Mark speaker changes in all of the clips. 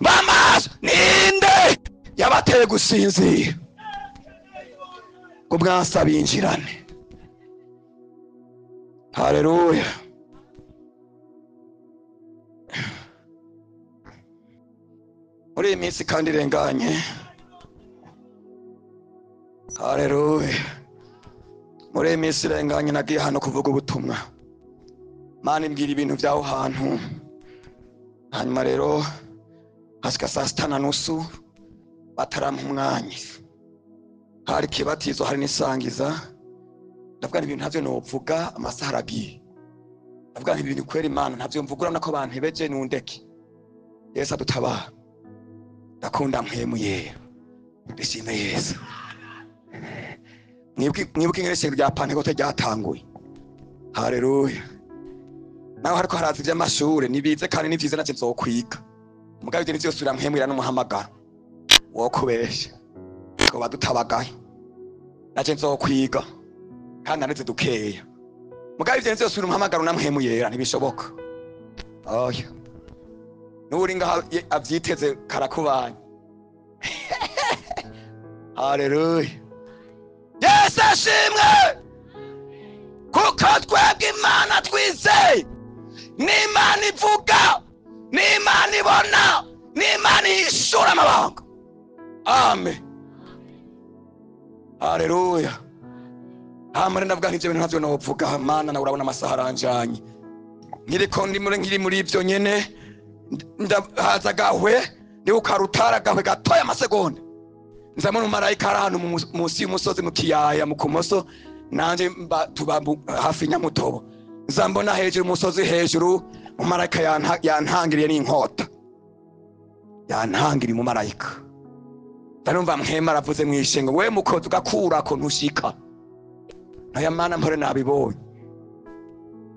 Speaker 1: Bamaso ninde yabateye gusinzira ngo mwansi binjirane? Haleluya. Muri iyi minsi kandi irenganye, haleluya, muri iyi minsi irenganye nagiye hano kuvuga ubutumwa. Mana imbwira ibintu by'aho hantu. Hanyuma rero hasika saa sita na nusu batarampa umwanya, hari kibatizo, hari n'isangiza. Ndavuga nti ibintu ntavyo novuga, amasaha aragiye. Ndavuga nti ibintu kwera Imana ntavyo mvuga, urabona ko bantebeje, nundeke. Yesu adutabara. Ndakunda mpwemu yera, ndishime Yesu. Mwibuke ingene ishengero rya Pantekote ryatanguye. Haleluya. Naho hariko haraza ivy'amashure, nibize kandi ni vyiza, navyo nzokwiga. Mugabo ivyo ntivyosubira mpwemu n'umuhamagaro wo kubesha, twoba dutabagaye. Naje nzokwiga kandi naretse dukeya. Mugabo ivyo ntivyosubira umuhamagaro na mpwemu yera, ntibishoboka. Oya, nuri ngaha avyiteze karakubanye. Haleluya. Yesu ashimwe, kuko twebwe Imana twizeye ni Imana ivuga, ni Imana ibona, ni Imana ihishura amabanga. Amen. Haleluya. Hamwe ndavuga nti ivyo bintu ntavyo novuga, Mana nawe urabona amasaha aranjanye. Nkiriko nkiri muri ivyo nyene, ndahaza gahwe, ndi ukarutara gahwe gatoya amasegonda. Nzamubona umumarayika ari ahantu munsi y'umusozi mu kiyaya mu kumoso, nanje tuba hafi Nyamutobo. Nzambona hejuru umusozi hejuru, umumarayika yantangiriye n'inkota. Yantangiriye umumarayika. Ndanumva mpwema aravuze mwishengo, we mukozi ugakurako ntushika. Naya Mana mpore nabibonye.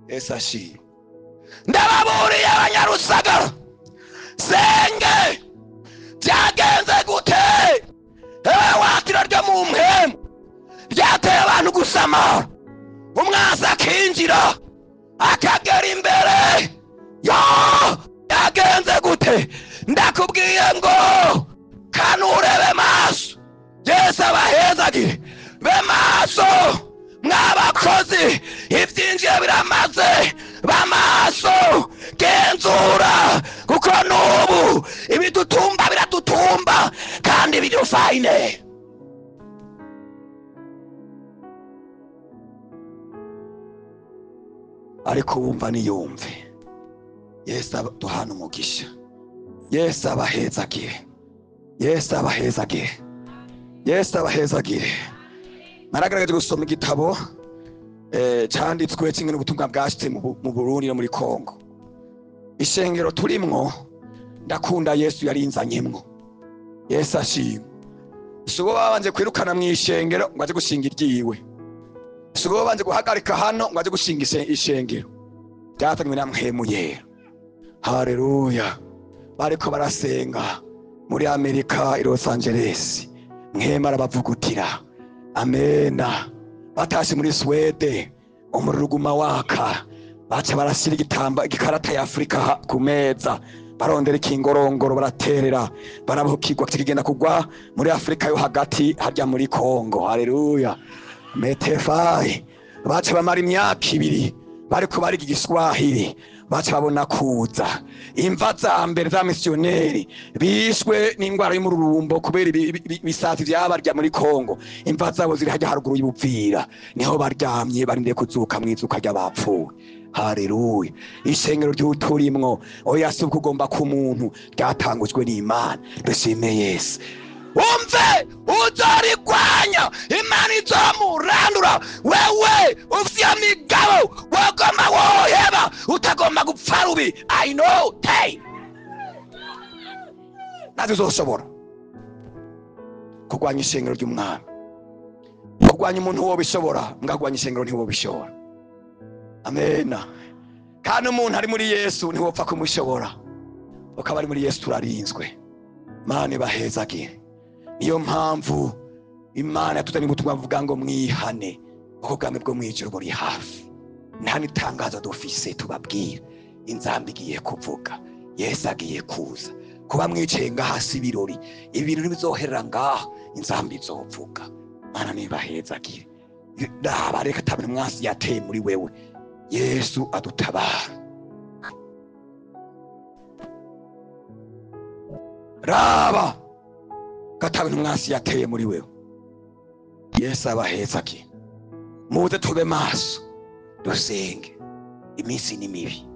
Speaker 1: Yesu ashimwe. Ndababuriye Abanyarusagara, senge byagenze gute? Ewe wakira ryo mu mpemu ryateye abantu gusamara, umwansi akinjira akagera imbere. Yo, byagenze gute? Ndakubwiye ngo kanurebe maso. Yesu abahezagire be maso, mwabakozi ivyinjiye biramaze. Bamaso genzura, kuko nubu ibidutumba biradutumba kandi bidufayine. Ariko wumva niyumve. Yesu aduhana umugisha. Yesu abahezagire. Yesu abahezagire. Yesu abahezagire. Naragaragaje gusoma igitabo canditswe kimwe n'ubutumwa bwashitse mu Burundi no muri Kongo. Ishengero turimwo, ndakunda Yesu yarinzanyemwo. Yesu ashimwe. Si uwo babanje kwirukana mw'ishengero ngo aje gushinga iryiwe. Si uwo babanje guhagarika hano ngo aje gushinga ishengero. Byatangwe na mpwemu yera. Haleluya. Bariko barasenga muri Amerika i Los Angeles. Mpwemu arabavugutira. Amena. Batashe muri Swede, umuriro uguma waka. Baca barashira igitamba igikarata ya Afrika ku meza, barondera ikingorongoro baraterera, barabukirwa kigenda kugwa muri Afrika yo hagati harya muri Kongo. Haleluya. Metefai. Baca bamara imyaka ibiri bariko bariga igiswahili, baca babona kuza imva za mbere za missioneri bishwe n'ingwara y'umururumbo kubera ibisatsi vyabarya muri Kongo. Imva zabo ziri harya haruguru y'Ubuvira, niho baryamye barindiye kuzuka mwizuka ry'abapfuye. Haleluya. Ishengero ry'uturimwo, oya si ukugomba k'umuntu, ryatangujwe n'Imana. Dushime Yesu. Umve uzorigwanya, Imana izomurandura. Wewe ufise imigabo wagomba woheba, utagomba gupfa rubi. I know tay nazo uzoshobora kurwanya ishengero ry'umwami. Kurwanya umuntu wobishobora, mbwa kurwanya ishengero ntiwobishobora. Amena. Kandi umuntu ari muri Yesu ntiwopfa kumushobora. Ukaba ari muri Yesu turarinzwe. Mana ibahezagire. Niyo mpamvu Imana yatuzaniye ubutumwa buvuga ngo mwihane, kuko ubwami bwo mw'ijuru buri hafi. Nta n'itangazo dufise tubabwira. Inzamba igiye kuvuga, Yesu agiye kuza. Kuba mwicaye ngaha si ibirori, ibintu ntibizoherera ngaha, inzambi izovuga. Mana nibahezagire. Raba reka atabintu umwansi yateye muri wewe. Yesu adutabara. Raba katabintu umwansi yateye muri wewe. Yesu abahezagire. Muze tube maso dusenge, iminsi ni mibi.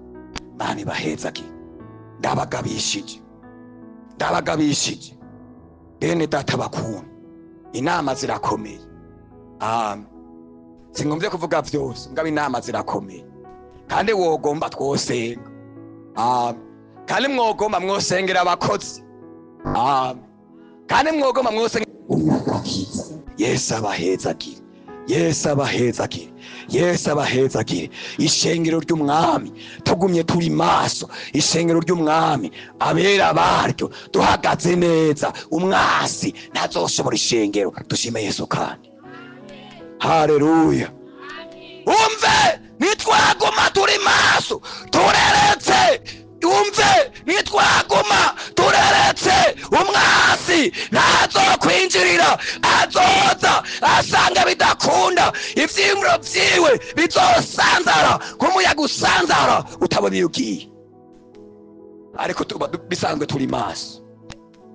Speaker 1: Mana ibahezagire. Ndabagabishije, ndabagabishije bene data bakunda, inama zirakomeye. Amen. Singombye kuvuga vyose, ngaba inama zirakomeye, kandi wogomba twosenga. Amen. Kandi mwogomba mwosengera abakozi. Amen. Kandi mwogomba mwosengera. Yesu abahezagire. Yesu abahezagire. Yesu abahezagire. Ishengero ry'umwami tugumye turi maso, ishengero ry'umwami abera baryo duhagaze neza, umwasi ntazoshobora ishengero. Dushime Yesu kandi. Haleluya. Umve, nitwaguma turi maso tureretse. Umve, nitwaguma tureretse, umwasi ntazokwinjirira, azoza asanga bidakunda, ivyimuro vyiwe bizosanzara nk'umuyaga usanzara utabona iyo ugiye. Ariko tuba bisanzwe turi maso.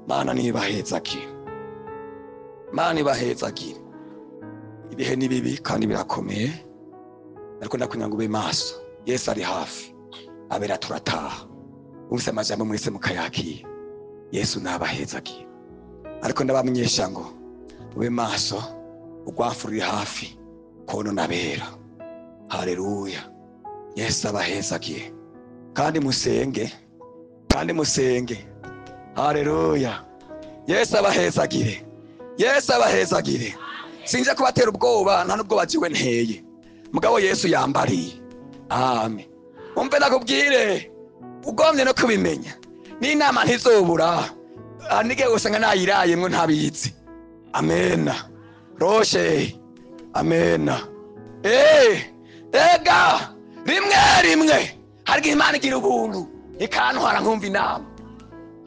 Speaker 1: Mana nibahezagire, Mana ibahezagire. Ibihe ni bibi kandi birakomeye, ariko ndakwinginga ngo ube maso. Yesu ari hafi, abera turataha. Umvise amajambo mwese mukayakira. Yesu nabahezagire. Ariko ndabamenyesha ngo ube maso, urwafu ruri hafi konona abera. Haleluya. Yesu abahezagire. Kandi musenge, kandi musenge. Haleluya. Yesu abahezagire. Yesu abahezagire. Sinje kubatera ubwoba, nta nubwo bajiwe nteye. Mugabo Yesu yambariye. Amen. Umve nakubwire, ugomye no kubimenya, n'inama ntizobura. Anige usanga nayirayemwo ntabizi. Amena. Roshe. Amena. Ega rimwe rimwe hari Imana igira ubuntu ikantwara nkumva inama.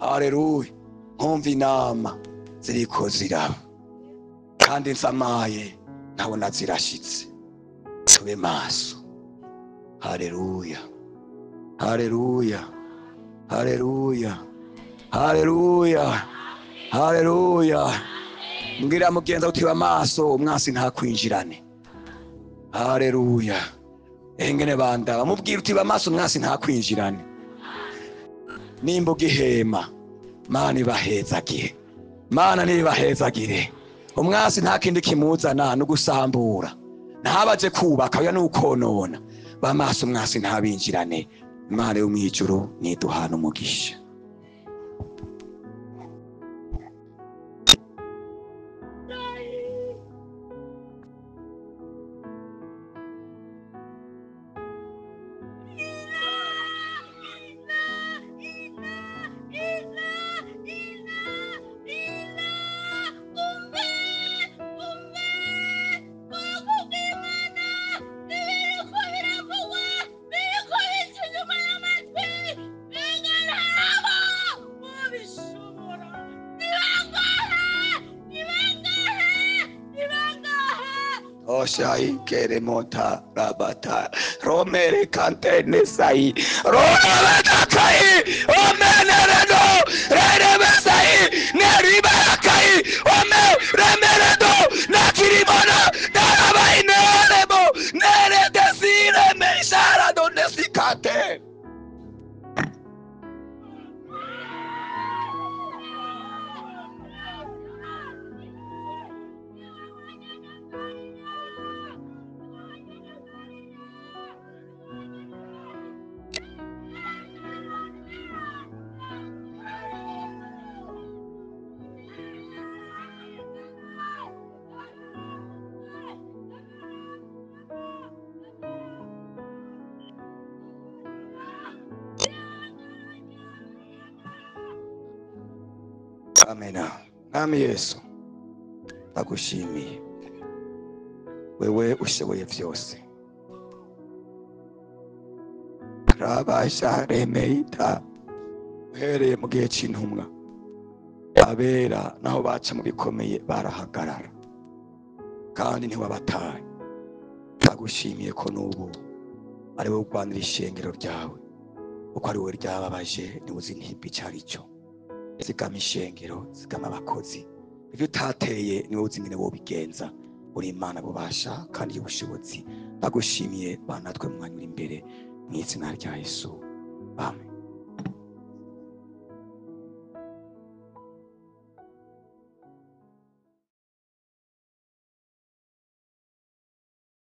Speaker 1: Haleluya. Nkumva inama ziriko ziraba, kandi nsamaye nkabona zirashitse. Tube maso. Haleluya. Haleluya. Haleluya. Haleluya. Haleluya. Mbwira mugenza utiba maso, umwansi ntakwinjirane. Haleluya. Engene bandaba mubwira utiba maso, umwansi ntakwinjirane. Nimba ugihema, Mana ibahezagire. Mana nibahezagire. Umwansi nta kindi kimuzana no gusambura, ntabaje kubaka oya nukonona. Bamaso umwansi ntabinjirane. Imana yo mwijuru niduhana umugisha. Oshai keremota rabata romere kante nesai ronakai omeneredo rerebesai neribakai ome remeredo nakirimona darabai nerebo nere desire meishara donesikate. Amena. Mwami Yesu, ndagushimiye wewe ushoboye vyose. Rabasha remeita Uhereye mu gihe c'intumwa, abera naho baca mu bikomeye barahagarara, kandi ntiwabataye. Ndagushimiye ko n'ubu ari wowe urwanira ishengero ryawe, kuko ari wowe ryababaje, niwe uzi intimba ico ari cyo. Zigama ishengero, zigama abakozi, ivyo utateye niwe uzi ingene wobigenza. Uri Imana bubasha kandi y'ubushobozi. Ndagushimiye, banatwe mu mwanya uri imbere, mu izina rya Yesu.